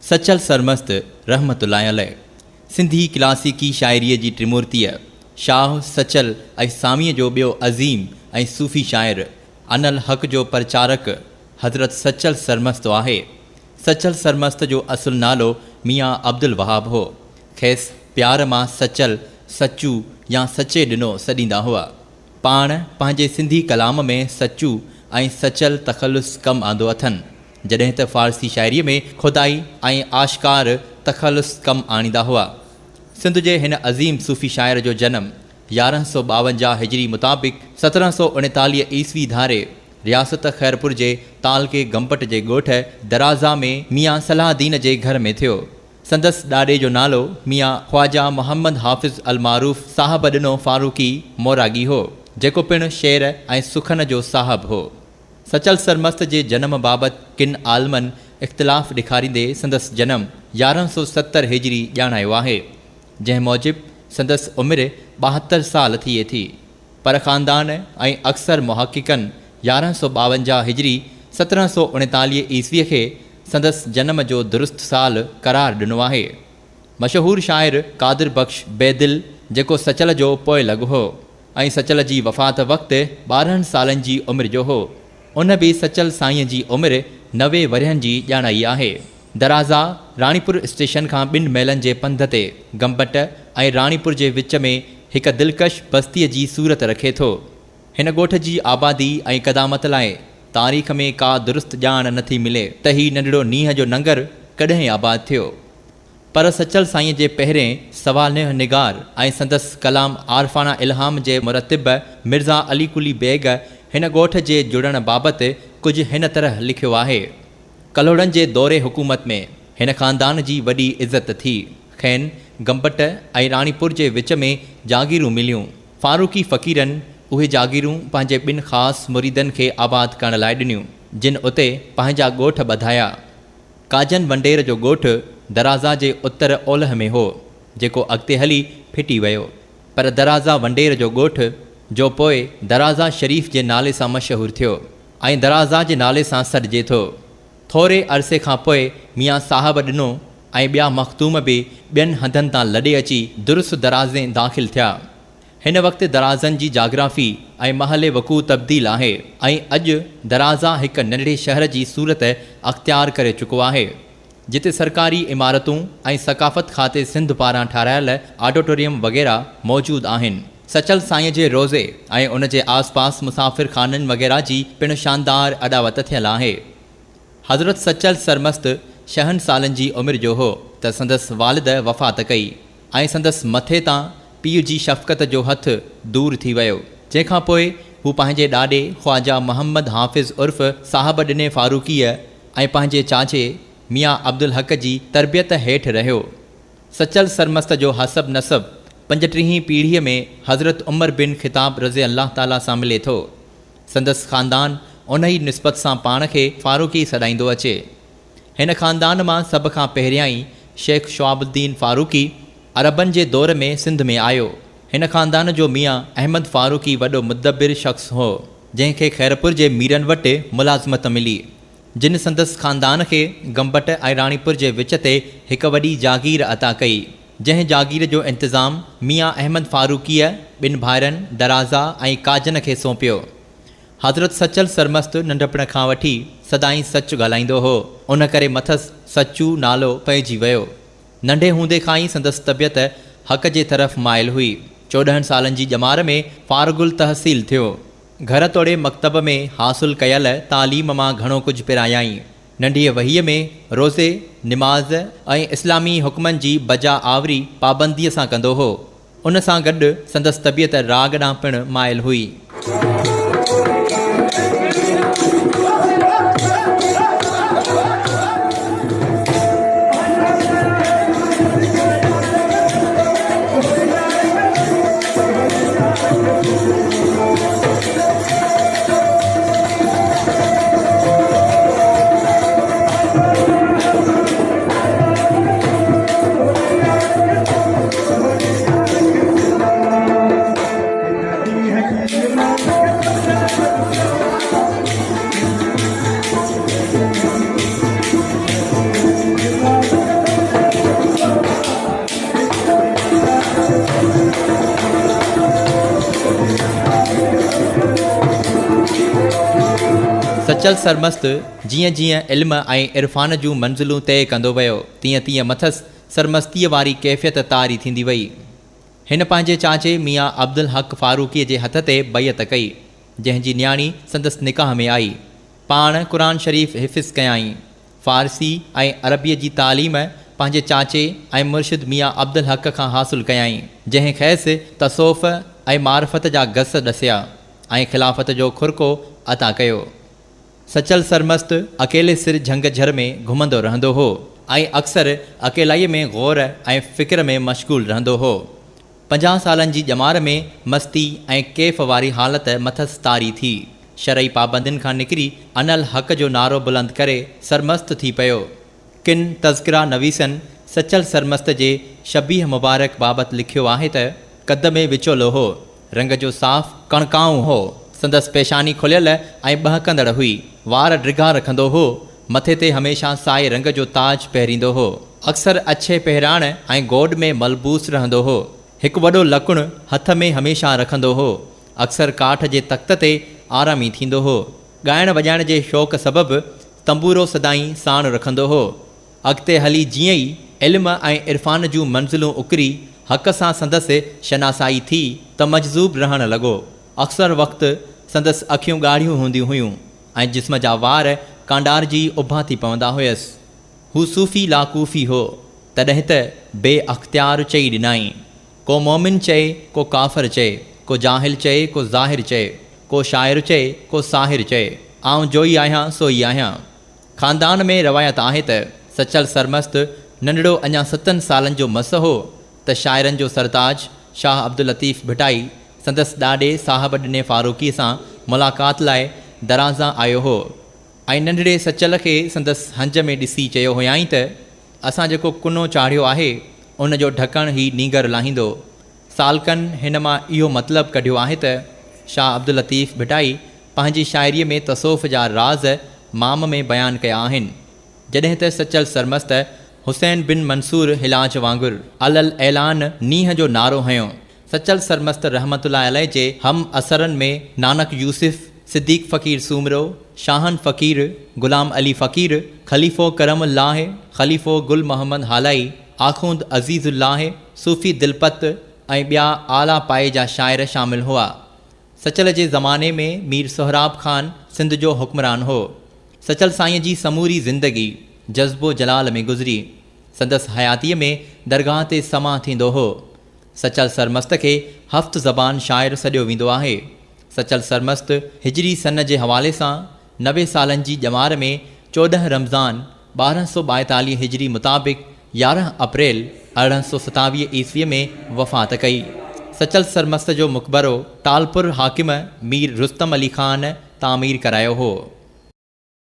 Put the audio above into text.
سچل سرمست رحمة الله عليه، سنڌي ڪلاسيڪي شاعريء جي ٽمورتيء، شاهه، سچل ۽ ساميء جو ٻيو عظيم ۽ صوفي شاعر، انالحق جو پرچارڪ حضرت سچل سرمست آهي. سچل سرمست جو اصل نالو ميان عبدالوهاب هو. کيس پيار مان سچل، سچو يا سچي ڏنو سڏيندا هئا. پاڻ پنهنجي سنڌي ڪلام ۾ سچو ۽ سچل تخلص ڪم آندو اٿن، جڏهن ته فارسي شاعريء ۾ خدائي ۽ آشڪار تخلص ڪم آڻيندا هئا. سنڌ جي هن عظيم صوفي شاعر جو جنم 1152 هجري مطابق 1739 عيسوي ڌاري رياست خيرپور جي تعلقي گمبٽ جي ڳوٺ درازا ۾ ميان صلاح الدين جي گهر ۾ ٿيو. سندس ڏاڏي جو نالو ميان خواجه محمد حافظ المعروف صاحب ڏنو فاروقي موراڳي هو، جيڪو پڻ شعر ۽ سخن جو صاحب هو. سچل سرمست جي جنم بابت ڪن عالمن اختلاف ڏيکاريندي سندس جنم 1170 هجري ڄاڻايو آهي، جنهن موجب سندس عمر 72 سال ٿئي ٿي. پر خاندان ۽ اڪثر محققن 1152 هجري 1739 عيسويء کي سندس جنم جو درست سال قرار ڏنو آهي. مشهور شاعر قادر بخش بيدل جيڪو سچل جو پوئلڳ هو ۽ سچل جي وفات وقت 12 سالن جي عمر جو هو، ان به سچل سائينء جي عمر 90 ورهين جي ڄاڻائي آهي. درازا راڻيپور اسٽيشن کان ٻن ميلن جي پنڌ تي گمبٽ ۽ راڻيپور جي وچ ۾ هڪ دلڪش بستيء جي صورت رکي ٿو. هن ڳوٺ جي آبادي ۽ قدامت لاء تاريخ ۾ ڪا درست ڄاڻ نه ٿي ملي ته هي ننڍڙو نينهن جو ننگر ڪڏهن آباد ٿيو. پر سچل سائينء جي پهرين سوانح نگار ۽ سندس ڪلام عارفانه الهام جي مرتب مرزا علي قلي بيگ هن ڳوٺ جي جڙڻ بابت ڪجهه هن طرح لکيو آهي. ڪلهوڙن جي دور حڪومت ۾ هن خاندان جي وڏي عزت ٿي. کين گمبٽ ۽ راڻيپور جي وچ ۾ جاگيرون مليون. فاروقي فقيرن اهي جاگيرون پنهنجي ٻن خاص مريدن کي آباد ڪرڻ لاء ڏنيون، جن اتي پنهنجا ڳوٺ ٻڌايا. ڪاجن ونڊير جو ڳوٺ درازا جي اتر اولهه ۾ هو، جيڪو اڳتي هلي ڦٽي ويو. پر درازا ونڊير جو ڳوٺ، جو پوء درازا شريف جي نالي سان مشهور ٿيو ۽ درازا جي نالي سان سڏجي ٿو. ٿوري عرصي کان پوء ميان صاحب ڏنو ۽ ٻيا مخدوم به ٻين هنڌن تان لڏي اچي درس درازين داخل ٿيا. هن وقت درازن جي جاگرافي ۽ محل وقوع تبديل آهي ۽ اڄ درازا هڪ ننڍڙي شهر جي صورت اختيار ڪري چڪو آهي، جتي سرڪاري عمارتون ۽ ثقافت کاتي سنڌ پاران ٺارايل آڊوٽوريم وغيره موجود آهن. سچل سائينء جي روضي ۽ ان جي آس پاس مسافر خانن وغيره جي پڻ شاندار اڏاوت ٿيل آهي. حضرت سچل سرمست ڇهن سالن جي عمر جو هو ته سندس والد وفات ڪئي ۽ سندس مٿي تان پيء جي شفقت جو هٿ دور ٿي ويو، جنهن کان پوء هو پنهنجي ڏاڏي خواجه محمد حافظ عرف صاحب ڏني فاروقيء ۽ پنهنجي چاچي ميان عبدالحق جي تربيت هيٺ رهيو. سچل سرمست جو حسب نسب پنجٽيهين پيڙهيء ۾ حضرت عمر بن خطاب رضي الله تعاليٰ سان ملي ٿو. سندس خاندان انهيء نسبت سان پاڻ کي فاروقي سڏائيندو اچي. هن خاندان مان سڀ کان پهريائين شيخ شعاب الدين فاروقي عربن جي دور ۾ سنڌ ۾ آيو. هن خاندان جو ميان احمد فاروقي وڏو مدبر شخص هو، جنهن کي خيرپور جي ميرن وٽ ملازمت ملي، جن سندس خاندان کي گمبٽ ۽ راڻيپور جي وچ تي هڪ وڏي جاگير عطا ڪئي. جنهن جاگير جو انتظام ميان احمد فاروقيء ٻن ڀائرن درازا ۽ ڪاجن کي سونپيو. حضرت سچل سرمست ننڍپڻ کان وٺي سدائين سچ ڳالهائيندو هو، ان ڪري مٿس سچو نالو پئجي ويو. ننڍي هوندي کان ئي سندس طبيعت حق جي طرف مائل هئي. 14 سالن جي ڄمار ۾ فارغ التحصيل ٿيو. گهر توڙي مڪتب ۾ حاصل ڪيل تعليم مان گهڻو ڪجهه پرايائين. ننڍيء وهيء ۾ روزي، نماز ۽ اسلامي حڪمن جي بجا آوري پابنديء سان ڪندو هو. ان سان گڏ سندس طبيعت راڳ ڏانهن پڻ مائل هئي. سچل سرمست جيئن جيئن علم ۽ عرفان جون منزلون طئي ڪندو ويو، تيئن تيئن مٿس سرمستيء واري ڪيفيت طاري ٿيندي وئي. هن پنهنجي چاچي ميان عبدالحق فاروقيء جي هٿ تي بيعت ڪئي، جنهن جي نياڻي سندس نڪاح ۾ آئي. پاڻ قرآن شريف حفظ ڪيائين. فارسي ۽ عربيء جي تعليم پنهنجي چاچي ۽ مرشد ميان عبدالحق کان حاصل ڪيائين، جنهن کيس تصوف ۽ معرفت جا گس ڏسيا ۽ خلافت جو خرقو عطا ڪيو. سچل سرمست اڪيلي سر جهنگ جهر ۾ گهمندو رهندو هو ۽ اڪثر اڪيلائيء ۾ غور ۽ فڪر ۾ مشغول رهندو هو. 50 سالن جي ڄمار ۾ مستي ۽ ڪيف واري حالت مٿس طاري ٿي. شرعي پابندين کان نڪري انا الحق جو نعرو بلند ڪري سرمست ٿي پيو. ڪن تذڪره نويسن سچل سرمست جي شبيهه مبارڪ بابت لکيو آهي ته، قد ۾ وچولو هو. رنگ جو صاف ڪڻڪائون هو. سندس پيشاني کليل ۽ ٻهڪندڙ هئي. وار ڊگها رکندو هو. مٿي تي هميشه سائي رنگ جو تاج پهريندو هو. اڪثر اڇي پهراڻ ۽ گوڏ ۾ ملبوس رهندو هو. هڪ وڏو لڪڻ هٿ ۾ هميشه رکندو هو. اڪثر ڪاٺ جي تخت تي آرامي ٿيندو هو. ڳائڻ وڄائڻ جي شوق سبب تنبورو سدائين ساڻ رکندو هو. اڳتي هلي جيئن ئي علم ۽ عرفان جون منزلون اڪري حق سان سندس شناسائي ٿي ته مجذوب رهڻ لڳو. اڪثر وقت سندس اکيون ڳاڙهيون هونديون هيون ۽ جسم جا وار ڪانڊارجي اڀا ٿي پوندا هيس. هو صوفي لا ڪوفي هو، تڏهن ته بي اختيار چئي ڏنائين. ڪو مؤمن چئي، ڪو ڪافر چئي، ڪو جاهل چئي، ڪو ظاهر چئي، ڪو شاعر چئي، ڪو ساحر چئي، آئون جوئي آهيان سوئي آهيان. خاندان ۾ روايت آهي ته سچل سرمست ننڍڙو اڃا ستن سالن جو مس هو ته شاعرن جو سرتاج شاهه عبداللطيف ڀٽائي سندس ڏاڏي صاحب ڏني فاروقي سان ملاقات لاء درازا آيو هو ۽ ننڍڙي سچل کي سندس هنج ۾ ڏسي چيو هيائين ته اسان جيڪو ڪنو چاڙهيو آهي ان جو ڍڪڻ هي نينگر لاهيندو. سالڪن هن مان اهو مطلب ڪڍيو آهي ته شاهه عبداللطيف ڀٽائي پنهنجي شاعريء ۾ تصوف جا راز مام ۾ بيان ڪيا آهن، جڏهن ته سچل سرمست حسين بن منصور حلاج وانگر علي الاعلان نينهن جو نعرو هنيو. سچل سرمست رحمة الله عليه جي هم عصرن ۾ نانڪ يوسف، صديق فقير سومرو، شاهن فقير، غلام علي فقير، خليفو ڪرم الله، خليفو گل محمد هالائي، آخوند عزيز الله، صوفي دلپت ۽ ٻيا اعليٰ پايي جا شاعر شامل هئا. سچل جي زماني ۾ مير سهراب خان سنڌ جو حڪمران هو. سچل سائينء جي سموري زندگي جذب و جلال ۾ گذري. سندس حياتيء ۾ درگاهه تي سماع ٿيندو هو. سچل سرمست کي هفت زبان شاعر سڏيو ويندو آهي. سچل سرمست هجري سن جي حوالي سان 90 سالن جي ڄمار ۾ 14 رمضان 1242 هجري مطابق 11 اپريل 1827 عيسويء ۾ وفات ڪئي. سچل سرمست جو مقبرو ٽالپر حاڪم مير رستم علي خان تعمير ڪرايو هو.